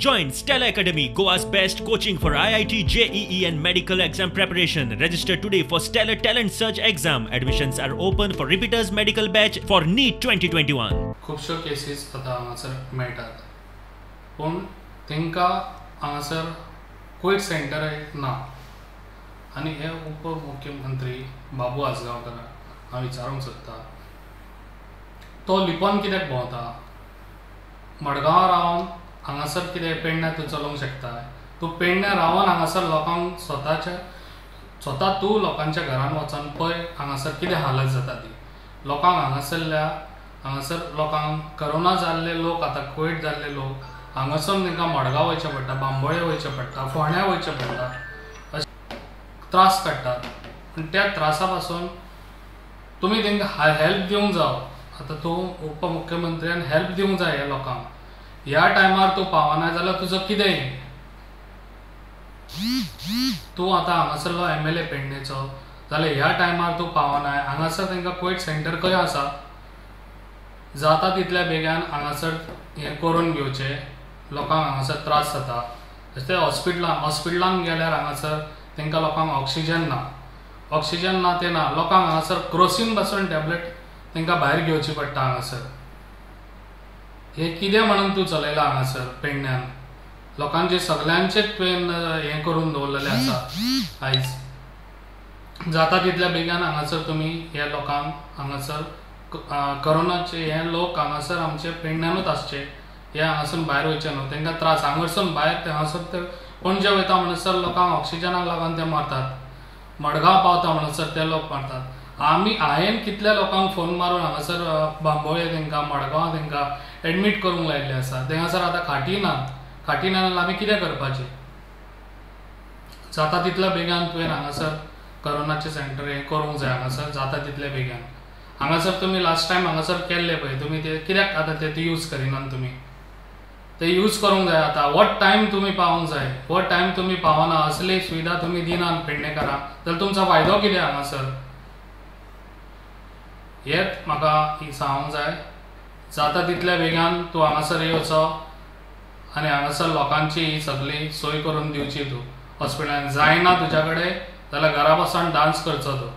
Join Stellar Academy, Goa's best coaching for IIT, JEE and medical exam preparation. Register today for Stellar Talent Search exam. Admissions are open for repeaters medical batch for NEET 2021. खुबश्यो cases आतां हांगासर मेळटात, पूण तांकां हांगासर Covid centre ना. आनी हे उपमुख्यमंत्री बाबू आजगांवकाराक हांव विचारूंक सोदता, तो लिपोन कित्याक भोंवता? मडगांवां रावन हांगासर कितें पेडण्या तूं चलोवंक शकता? तूं पेडण्या रावन हांगासर लोकांक स्वता तूं लोकांच्या घरान वचोन पळय हांगासर कितें हालत जाता ती. लोकांक हांगासरल्या हांगासर लोकांक करोना जाल्ले लोक, आतां कोवीड जाल्ले लोक हांगासर तांकां मडगांव वयचें पडटा, बांबोळे वयचें पडटा, फोंड्या वयचें पडटा, अशें त्रास काडटात. पूण त्या त्रासा पासून तुमी तांकां हेल्प दिवंक जावो. आतां तूं उपमुख्यमंत्र्यान हेल्प दिवंक जाय ह्या लोकांक. ह्या टायमार तूं पावना जाल्यार तुजो कितें? तूं आतां हांगासरलो MLA पेडणेचो जाल्यार ह्या टायमार तूं पावना. हांगासर तांकां कोविड सेंटर खंय आसा? जाता तितल्या बेगान हांगासर हें करून घेवचें. लोकांक हांगासर त्रास जाता. तशें हॉस्पिटलान गेल्यार हांगासर तांकां लोकांक ऑक्सिजन ना, ऑक्सिजन ना तें ना. लोकांक हांगासर क्रोसीन पासून टॅबलेट तांकां भायर घेवची पडटा हांगासर. हें कितें म्हणून तूं चलयला हांगासर पेडण्यान? लोकांचे सगल्यांचेच तुवें हें करून दवरलेलें आसा. आयज जाता तितल्या बेगान हांगासर तुमी ह्या लोकांक हांगासर करोनाचे हे लोक हांगासर आमचे पेडण्यानूच आसचे, हे हांगासून भायर वयचे न्हू. तांकां त्रास हांगासून भायर हांगासर ते पणजे वयता म्हणसर लोकांक ऑक्सिजनाक लागून ते मरतात, मडगांव पावता म्हणसर ते लोक मरतात. आमी हांवें कितल्या लोकांक फोन मारून हांगासर बांबोळे तांकां, मडगांव तांकां एडमीट करूंक लायिल्ले आसा. थंयसर आतां खाटी ना, खाटी ना जाल्यार आमी कितें करपाचें? जाता तितल्या बेगान तुवें हांगासर करोनाचें सेंटर हें करूंक जाय हांगासर जाता तितल्या बेगान. हांगासर तुमी लास्ट टायम हांगासर केल्ले पळय तुमी ते कित्याक आतां ते यूज करिनात तुमी? ते यूज करूंक जाय आतां. हो टायम तुमी पावोंक जाय, हो टायम तुमी पावना, असली सुविधा तुमी दिनात पेडणेकारांक जाल्यार तुमचो फायदो कितें हांगासर? हेच म्हाका सांगूंक जाय. जाता तितल्या बेगान तूं हांगासर येवचो आनी हांगासर लोकांची ही सगळी सोय करून दिवची तूं. हॉस्पिटलान जायना तुज्या कडेन जाल्यार घरा बसून डांस करचो तूं.